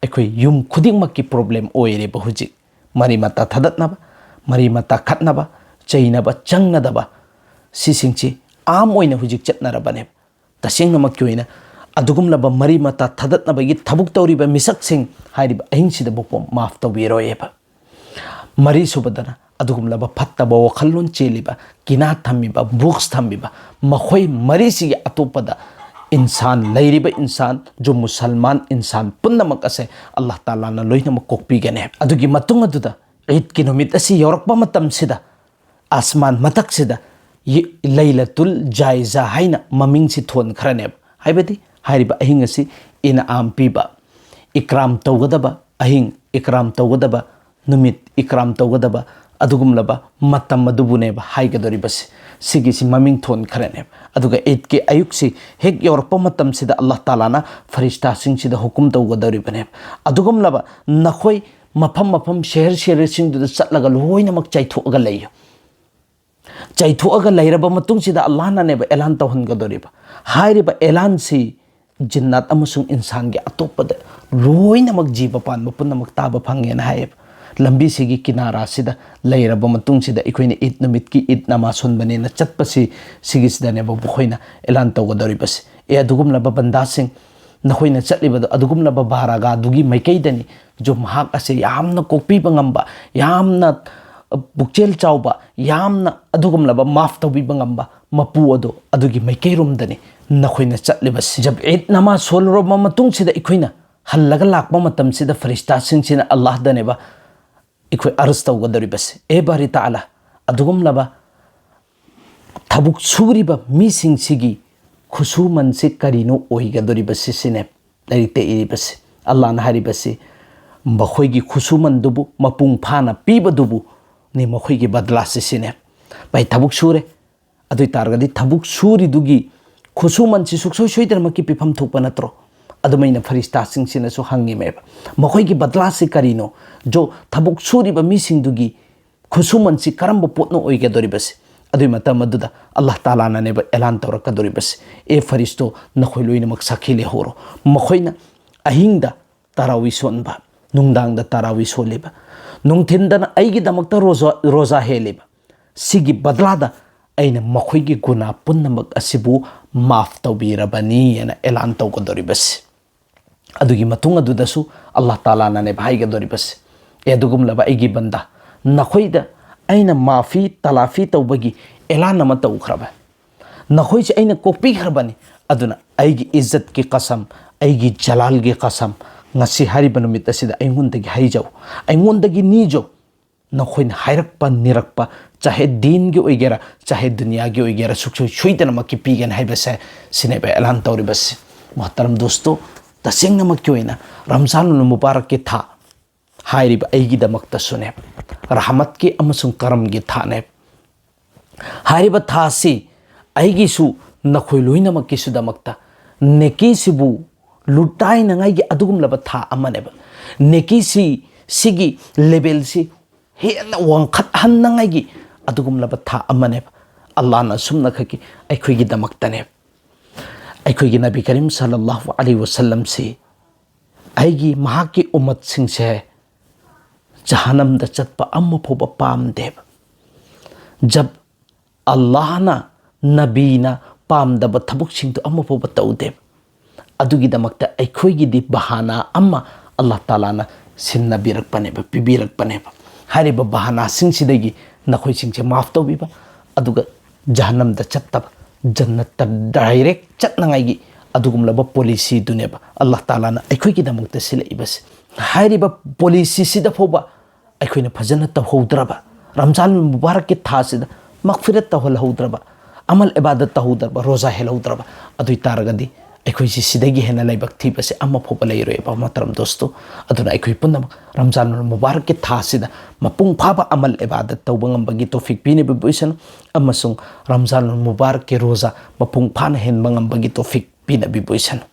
ꯑꯩꯈꯣꯏ ꯌꯨꯝ ꯈꯨꯗꯤꯡꯃꯛꯀꯤ ꯄ꯭ꯔꯣꯕ꯭ꯂꯦꯝ ꯑꯣꯏꯔꯦꯕ ꯍꯧꯖꯤꯛ꯫ ꯃꯔꯤ ꯃꯇꯥ ꯊꯥꯗꯠꯅꯕ, ꯃꯔꯤ ꯃꯇꯥ ꯈꯠꯅꯕ, ꯆꯩꯅꯕ, ꯆꯪꯅꯗꯕ, ꯁꯤꯁꯤꯡꯁꯤ ꯑꯥꯝ ꯑꯣꯏꯅ ꯍꯧꯖꯤꯛ ꯆꯠꯅꯔꯕꯅꯦꯕ꯫ ꯇꯁꯦꯡꯅꯃꯛꯀꯤ ꯑꯣꯏꯅ ꯑꯗꯨꯒꯨꯝꯂꯕ ꯃꯔꯤ ꯃꯇꯥ ꯊꯥꯗꯠꯅꯕꯒꯤ ꯊꯕꯛ ꯇꯧꯔꯤꯕ ꯃꯤꯁꯛꯁꯤꯡ ꯍꯥꯏꯔꯤꯕ ꯑꯍꯤꯡꯁꯤꯗꯕꯨ ꯃꯥꯐ ꯇꯧꯕꯤꯔꯣꯏꯑꯕ꯫ ꯃꯔꯤꯁꯨꯕꯗꯅ, ꯑꯗꯨꯒꯨꯝꯂꯕ ꯐꯠꯇꯕ ꯋꯥꯈꯜꯂꯣꯟ ꯆꯦꯜꯂꯤꯕ, ꯀꯤꯅꯥ ꯊꯝꯃꯤꯕ, ꯕꯨꯛꯁ ꯊꯝꯃꯤꯕ, ꯃꯈꯣꯏ ꯃꯔꯤꯁꯤꯒꯤ ꯑꯇꯣꯞꯄꯗ ꯏꯟꯁꯥꯟ, ꯂꯩꯔꯤꯕ ꯏꯟꯁꯥꯟ, ꯖꯨ ꯃꯨꯁꯜꯃꯥꯟ ꯏꯟꯁꯥꯟ ꯄꯨꯝꯅꯃꯛ ꯑꯁꯦ ꯑꯜꯂꯥꯍ ꯇꯥꯂꯥꯅ ꯂꯣꯏꯅꯃꯛ ꯀꯣꯛꯄꯤꯒꯅꯤ꯫ ꯑꯗꯨꯒꯤ ꯃꯇꯨꯡ ꯑꯗꯨꯗ ꯏꯗꯀꯤ ꯅꯨꯃꯤꯠ ꯑꯁꯤ ꯌꯧꯔꯛꯄ ꯃꯇꯝꯁꯤꯗ ꯑꯁꯃꯥꯟ ꯃꯊꯛꯁꯤꯗ ꯂꯩꯂꯇꯨꯜ ꯖꯥꯏꯖꯥ ꯍꯥꯏꯅ ꯃꯃꯤꯡꯁꯤ ꯊꯣꯟꯈ꯭ꯔꯅꯦꯕ꯫ ꯍꯥꯏꯕꯗꯤ ꯍꯥꯏꯔꯤꯕ ꯑꯍꯤꯡ ꯑꯁꯤ ꯏꯅꯥꯝ ꯄꯤꯕ, ꯏꯀ꯭ꯔꯥꯝ ꯇꯧꯒꯗꯕ ꯑꯍꯤꯡ, ꯏꯀ꯭ꯔꯥꯝ ꯇꯧꯒꯗꯕ ꯅꯨꯃꯤꯠ, ꯏꯀ꯭ꯔꯥꯝ ꯇꯧꯒꯗꯕ ꯑꯗꯨꯒꯨꯝꯂꯕ ꯃꯇꯝ ꯑꯗꯨꯕꯨꯅꯦꯕ ꯍꯥꯏꯒꯗꯧꯔꯤꯕꯁꯤ꯫ ꯁꯤꯒꯤꯁꯤ ꯃꯃꯤꯡ ꯊꯣꯟꯈ꯭ꯔꯅꯦꯕ꯫ ꯑꯗꯨꯒ ꯏꯗꯀꯤ ꯑꯌꯨꯛꯁꯤ ꯍꯦꯛ ꯌꯧꯔꯛꯄ ꯃꯇꯝꯁꯤꯗ ꯑꯜꯂꯥꯍ ꯇꯥꯂꯥꯅ ꯐꯔꯤꯁꯇꯥꯁꯤꯡꯁꯤꯗ ꯍꯨꯀꯨꯝ ꯇꯧꯒꯗꯧꯔꯤꯕꯅꯦꯕ꯫ ꯑꯗꯨꯒꯨꯝꯂꯕ ꯅꯈꯣꯏ ꯃꯐꯝ ꯃꯐꯝ, ꯁꯍꯔ ꯁꯍꯔꯁꯤꯡꯗꯨꯗ ꯆꯠꯂꯒ ꯂꯣꯏꯅꯃꯛ ꯆꯥꯏꯊꯣꯛꯑꯒ ꯂꯩꯌꯨ꯫ ꯆꯥꯏꯊꯣꯛꯑꯒ ꯂꯩꯔꯕ ꯃꯇꯨꯡꯁꯤꯗ ꯑꯜꯂꯥꯍꯅꯅꯦꯕ ꯑꯦꯂꯥꯟ ꯇꯧꯍꯟꯒꯗꯧꯔꯤꯕ꯫ ꯍꯥꯏꯔꯤꯕ ꯑꯦꯂꯥꯟꯁꯤ ꯖꯤꯟꯅꯥꯠ ꯑꯃꯁꯨꯡ ꯏꯟꯁꯥꯟꯒꯤ ꯑꯇꯣꯞꯄꯗ ꯂꯣꯏꯅꯃꯛ ꯖꯤꯕ ꯄꯥꯟꯕ ꯄꯨꯝꯅꯃꯛ ꯇꯥꯕ ꯐꯪꯉꯦꯅ ꯍꯥꯏꯌꯦꯕ꯫ ꯂꯝꯕꯤꯁꯤꯒꯤ ꯀꯤꯅꯥꯔꯥꯁꯤꯗ ꯂꯩꯔꯕ ꯃꯇꯨꯡꯁꯤꯗ ꯑꯩꯈꯣꯏꯅ ꯏꯗ ꯅꯨꯃꯤꯠꯀꯤ ꯏꯗ ꯅꯃꯥꯖ ꯁꯣꯟꯕꯅꯦꯅ ꯆꯠꯄꯁꯤ, ꯁꯤꯒꯤꯁꯤꯗꯅꯦꯕ ꯃꯈꯣꯏꯅ ꯑꯦꯂꯥꯟ ꯇꯧꯒꯗꯧꯔꯤꯕꯁꯤ꯫ ꯑꯦ, ꯑꯗꯨꯒꯨꯝꯂꯕ ꯕꯟꯗꯥꯁꯤꯡ, ꯅꯈꯣꯏꯅ ꯆꯠꯂꯤꯕꯗꯣ ꯑꯗꯨꯒꯨꯝꯂꯕ ꯕꯥꯔꯥꯒꯥꯗꯨꯒꯤ ꯃꯥꯏꯀꯩꯗꯅꯤ꯫ ꯖꯣ ꯃꯍꯥꯛ ꯑꯁꯦ ꯌꯥꯝꯅ ꯀꯣꯛꯄꯤꯕ ꯉꯝꯕ, ꯌꯥꯝꯅ, ꯑ, ꯄꯨꯛꯆꯦꯜ ꯆꯥꯎꯕ, ꯌꯥꯝꯅ ꯑꯗꯨꯒꯨꯝꯂꯕ ꯃꯥꯐ ꯇꯧꯕꯤꯕ ꯉꯝꯕ ꯃꯄꯨ ꯑꯗꯣ, ꯑꯗꯨꯒꯤ ꯃꯥꯏꯀꯩꯔꯣꯝꯗꯅꯤ ꯅꯈꯣꯏꯅ ꯆꯠꯂꯤꯕꯁꯤ꯫ ꯖꯕ ꯏꯗ ꯅꯃꯥꯖ ꯁꯣꯜꯂꯨꯔꯕ ꯃꯇꯨꯡꯁꯤꯗ ꯑꯩꯈꯣꯏꯅ ꯍꯜꯂꯒ ꯂꯥꯛꯄ ꯃꯇꯝꯁꯤꯗ ꯐꯔꯤꯁꯇꯥꯁꯤꯡꯁꯤꯅ ꯑꯜꯂꯥꯍꯗꯅꯦꯕ ꯑꯩꯈꯣꯏ ꯑꯔꯖ ꯇꯧꯒꯗꯧꯔꯤꯕꯁꯤ, "ꯑꯦ ꯕꯥꯔꯤ ꯇꯥꯂꯥ, ꯑꯗꯨꯒꯨꯝꯂꯕ ꯊꯕꯛ ꯁꯨꯔꯤꯕ ꯃꯤꯁꯤꯡꯁꯤꯒꯤ ꯈꯨꯠꯁꯨꯃꯟꯁꯤ ꯀꯔꯤꯅꯣ ꯑꯣꯏꯒꯗꯧꯔꯤꯕꯁꯤ?" ꯁꯤꯅꯦ ꯂꯥꯏꯔꯤꯛꯇ ꯏꯔꯤꯕꯁꯤ꯫ ꯑꯜꯂꯥꯍꯅ ꯍꯥꯏꯔꯤꯕꯁꯤ, ꯃꯈꯣꯏꯒꯤ ꯈꯨꯠꯁꯨꯃꯟꯗꯨꯕꯨ ꯃꯄꯨꯡ ꯐꯥꯅ ꯄꯤꯕꯗꯨꯕꯨꯅꯤ ꯃꯈꯣꯏꯒꯤ ꯕꯗꯂꯥꯁꯤ꯫ ꯁꯤꯅꯦ꯫ ꯚꯥꯏ, ꯊꯕꯛ ꯁꯨꯔꯦ, ꯑꯗꯨ ꯑꯣꯏ ꯇꯥꯔꯒꯗꯤ ꯊꯕꯛ ꯁꯨꯔꯤꯗꯨꯒꯤ ꯈꯨꯠꯁꯨꯃꯟꯁꯤ ꯁꯨꯡꯁꯣꯏ ꯁꯣꯏꯗꯅꯃꯛꯀꯤ ꯄꯤꯐꯝ ꯊꯣꯛꯄ ꯅꯠꯇ꯭ꯔꯣ? ꯑꯗꯨꯃꯥꯏꯅ ꯐꯔꯤꯁꯇꯥꯁꯤꯡꯁꯤꯅꯁꯨ ꯍꯪꯉꯤꯃꯦꯕ, "ꯃꯈꯣꯏꯒꯤ ꯕꯗꯂꯥꯁꯤ ꯀꯔꯤꯅꯣ? ꯖꯣ ꯊꯕꯛ ꯁꯨꯔꯤꯕ ꯃꯤꯁꯤꯡꯗꯨꯒꯤ ꯈꯨꯠꯁꯨꯃꯟꯁꯤ ꯀꯔꯝꯕ ꯄꯣꯠꯅꯣ ꯑꯣꯏꯒꯗꯧꯔꯤꯕꯁꯤ?" ꯑꯗꯨꯒꯤ ꯃꯇꯝ ꯑꯗꯨꯗ ꯑꯜꯂꯥꯍ ꯇꯥꯂꯥꯅꯅꯦꯕ ꯑꯦꯂꯥꯟ ꯇꯧꯔꯛꯀꯗꯧꯔꯤꯕꯁꯤ, "ꯑꯦ ꯐꯔꯤꯁꯇꯣ, ꯅꯈꯣꯏ ꯂꯣꯏꯅꯃꯛ ꯁꯥꯈꯤ ꯂꯩꯍꯧꯔꯣ꯫ ꯃꯈꯣꯏꯅ ꯑꯍꯤꯡꯗ ꯇꯔꯥꯋꯤ ꯁꯣꯟꯕ, ꯅꯨꯡꯗꯥꯡꯗ ꯇꯔꯥꯋꯤ ꯁꯣꯜꯂꯤꯕ, ꯅꯨꯡꯊꯤꯟꯗꯅ ꯑꯩꯒꯤꯗꯃꯛꯇ ꯔꯣꯖꯥ, ꯔꯣꯖꯥ ꯍꯦꯜꯂꯤꯕ, ꯁꯤꯒꯤ ꯕꯗꯂꯥꯗ ꯑꯩꯅ ꯃꯈꯣꯏꯒꯤ ꯒꯨꯅꯥ ꯄꯨꯝꯅꯃꯛ ꯑꯁꯤꯕꯨ ꯃꯥꯐ ꯇꯧꯕꯤꯔꯕꯅꯤ" ꯍꯥꯏꯅ ꯑꯦꯂꯥꯟ ꯇꯧꯒꯗꯧꯔꯤꯕꯁꯤ꯫ ꯑꯗꯨꯒꯤ ꯃꯇꯨꯡ ꯑꯗꯨꯗꯁꯨ ꯑꯜꯂꯥꯍ ꯇꯥꯂꯥꯅꯅꯦꯕ ꯍꯥꯏꯒꯗꯧꯔꯤꯕꯁꯤ, "ꯑꯦ, ꯑꯗꯨꯒꯨꯝꯂꯕ ꯑꯩꯒꯤ ꯕꯟꯗꯥ, ꯅꯈꯣꯏꯗ ꯑꯩꯅ ꯃꯥꯐꯤ ꯇꯂꯥꯐꯤ ꯇꯧꯕꯒꯤ ꯑꯦꯂꯥꯟ ꯑꯃ ꯇꯧꯈ꯭ꯔꯕ, ꯅꯈꯣꯏꯁꯦ ꯑꯩꯅ ꯀꯣꯛꯄꯤꯈ꯭ꯔꯕꯅꯤ꯫ ꯑꯗꯨꯅ ꯑꯩꯒꯤ ꯏꯖꯠꯀꯤ ꯀꯁꯝ, ꯑꯩꯒꯤ ꯖꯂꯥꯜꯒꯤ ꯀꯁꯝ, ꯉꯁꯤ ꯍꯥꯏꯔꯤꯕ ꯅꯨꯃꯤꯠ ꯑꯁꯤꯗ ꯑꯩꯉꯣꯟꯗꯒꯤ ꯍꯩꯖꯧ, ꯑꯩꯉꯣꯟꯗꯒꯤ ꯅꯤꯖꯧ꯫ ꯅꯈꯣꯏꯅ ꯍꯥꯏꯔꯛꯄ ꯅꯤꯔꯛꯄ, ꯆꯥꯍꯦ ꯗꯤꯟꯒꯤ ꯑꯣꯏꯒꯦꯔꯥ, ꯆꯥꯍꯦ ꯗꯨꯅꯤꯌꯥꯒꯤ ꯑꯣꯏꯒꯦꯔꯥ, ꯁꯨꯛꯁꯣꯏ ꯁꯣꯏꯗꯅꯃꯛꯀꯤ ꯄꯤꯒꯅꯤ ꯍꯥꯏꯕꯁꯦ ꯁꯤꯅꯦꯕ ꯑꯦꯂꯥꯟ ꯇꯧꯔꯤꯕꯁꯤ꯫ ꯃꯣꯍꯇꯔꯝ ꯗꯣꯁꯇꯣ, ꯇꯁꯦꯡꯅꯃꯛꯀꯤ ꯑꯣꯏꯅ ꯔꯝꯖꯥꯟ ꯃꯨꯕꯥꯔꯛꯀꯤ ꯊꯥ ꯍꯥꯏꯔꯤꯕ ꯑꯩꯒꯤꯗꯃꯛꯇꯁꯨꯅꯦꯕ, ꯔꯍꯃꯠꯀꯤ ꯑꯃꯁꯨꯡ ꯀꯔꯝꯒꯤ ꯊꯥꯅꯦꯕ꯫ ꯍꯥꯏꯔꯤꯕ ꯊꯥꯁꯤ ꯑꯩꯒꯤꯁꯨ, ꯅꯈꯣꯏ ꯂꯣꯏꯅꯃꯛꯀꯤꯁꯨꯗꯃꯛꯇ ꯅꯦꯀꯤꯁꯤꯕꯨ ꯂꯨꯇꯥꯏꯅꯉꯥꯏꯒꯤ ꯑꯗꯨꯒꯨꯝꯂꯕ ꯊꯥ ꯑꯃꯅꯦꯕ꯫ ꯅꯦꯀꯤꯁꯤ, ꯁꯤꯒꯤ ꯂꯦꯕꯦꯜꯁꯤ ꯍꯦꯟꯅ ꯋꯥꯡꯈꯠꯍꯟꯅꯉꯥꯏꯒꯤ ꯑꯗꯨꯒꯨꯝꯂꯕ ꯊꯥ ꯑꯃꯅꯦꯕ꯫ ꯑꯜꯂꯥꯍꯅ ꯑꯁꯨꯝꯅꯈꯛꯀꯤ ꯑꯩꯈꯣꯏꯒꯤꯗꯃꯛꯇꯅꯦꯕ꯫ ꯑꯩꯈꯣꯏꯒꯤ ꯅꯕꯤ ꯀꯔꯤꯝ ꯁꯜꯂꯜꯂꯥꯍꯨ ꯑꯂꯩꯍꯤ ꯋꯁꯜꯂꯝꯁꯤ, ꯑꯩꯒꯤ, ꯃꯍꯥꯛꯀꯤ ꯎꯃꯠꯁꯤꯡꯁꯦ ꯖꯍꯥꯅꯝꯗ ꯆꯠꯄ ꯑꯃ ꯐꯥꯎꯕ ꯄꯥꯝꯗꯦꯕ꯫ ꯖꯕ ꯑꯜꯂꯥꯍꯅ ꯅꯕꯤꯅ ꯄꯥꯝꯗꯕ ꯊꯕꯛꯁꯤꯡꯗꯣ ꯑꯃ ꯐꯥꯎꯕ ꯇꯧꯗꯦꯕ꯫ ꯑꯗꯨꯒꯤꯗꯃꯛꯇ ꯑꯩꯈꯣꯏꯒꯤꯗꯤ ꯕꯍꯥꯅꯥ ꯑꯃ ꯑꯜꯂꯥꯍ ꯇꯥꯂꯥꯅ ꯁꯤꯟꯅꯕꯤꯔꯛꯄꯅꯦꯕ, ꯄꯤꯕꯤꯔꯛꯄꯅꯦꯕ꯫ ꯍꯥꯏꯔꯤꯕ ꯕꯍꯥꯅꯥꯁꯤꯡꯁꯤꯗꯒꯤ ꯅꯈꯣꯏꯁꯤꯡꯁꯦ ꯃꯥꯐ ꯇꯧꯕꯤꯕ, ꯑꯗꯨꯒ ꯖꯍꯥꯅꯝꯗ ꯆꯠꯇꯕ, ꯖꯟꯅꯠꯇ ꯗꯥꯏꯔꯦꯛ ꯆꯠꯅꯉꯥꯏꯒꯤ ꯑꯗꯨꯒꯨꯝꯂꯕ ꯄꯣꯂꯤꯁꯤꯗꯨꯅꯦꯕ ꯑꯜꯂꯥꯍ ꯇꯥꯂꯥꯅ ꯑꯩꯈꯣꯏꯒꯤꯗꯃꯛꯇ ꯁꯤꯜꯂꯛꯏꯕꯁꯦ꯫ ꯍꯥꯏꯔꯤꯕ ꯄꯣꯂꯤꯁꯤꯁꯤꯗ ꯐꯥꯎꯕ ꯑꯩꯈꯣꯏꯅ ꯐꯖꯅ ꯇꯧꯍꯧꯗ꯭ꯔꯕ, ꯔꯝꯖꯥꯟ ꯃꯨꯕꯥꯔꯛꯀꯤ ꯊꯥꯁꯤꯗ ꯃꯒꯐꯤꯔꯠ ꯇꯧꯍꯜꯍꯧꯗ꯭ꯔꯕ, ꯑꯃꯜ ꯏꯕꯥꯗꯠ ꯇꯧꯍꯧꯗ꯭ꯔꯕ, ꯔꯣꯖꯥ ꯍꯦꯜꯍꯧꯗ꯭ꯔꯕ, ꯑꯗꯨ ꯑꯣꯏ ꯇꯥꯔꯒꯗꯤ ꯑꯩꯈꯣꯏꯁꯤ ꯁꯤꯗꯒꯤ ꯍꯦꯟꯅ ꯂꯥꯏꯕꯛ ꯊꯤꯕꯁꯦ ꯑꯃ ꯐꯥꯎꯕ ꯂꯩꯔꯣꯏꯕ, ꯃꯣꯍꯇꯔꯝ ꯗꯣꯁꯇꯣ꯫ ꯑꯗꯨꯅ ꯑꯩꯈꯣꯏ ꯄꯨꯝꯅꯃꯛ ꯔꯝꯖꯥꯟ ꯃꯨꯕꯥꯔꯛꯀꯤ ꯊꯥꯁꯤꯗ ꯃꯄꯨꯡ ꯐꯥꯕ ꯑꯃꯜ ꯏꯕꯥꯗꯠ ꯇꯧꯕ ꯉꯝꯕꯒꯤ ꯇꯣꯐꯤꯛ ꯄꯤꯅꯕꯤꯕ ꯑꯣꯏꯁꯅꯨ, ꯑꯃꯁꯨꯡ ꯔꯝꯖꯥꯟ ꯃꯨꯕꯥꯔꯛꯀꯤ ꯔꯣꯖꯥ ꯃꯄꯨꯡ ꯐꯥꯅ ꯍꯦꯟꯕ ꯉꯝꯕꯒꯤ ꯇꯣꯐꯤꯛ ꯄꯤꯅꯕꯤꯕ ꯑꯣꯏꯁꯅꯨ꯫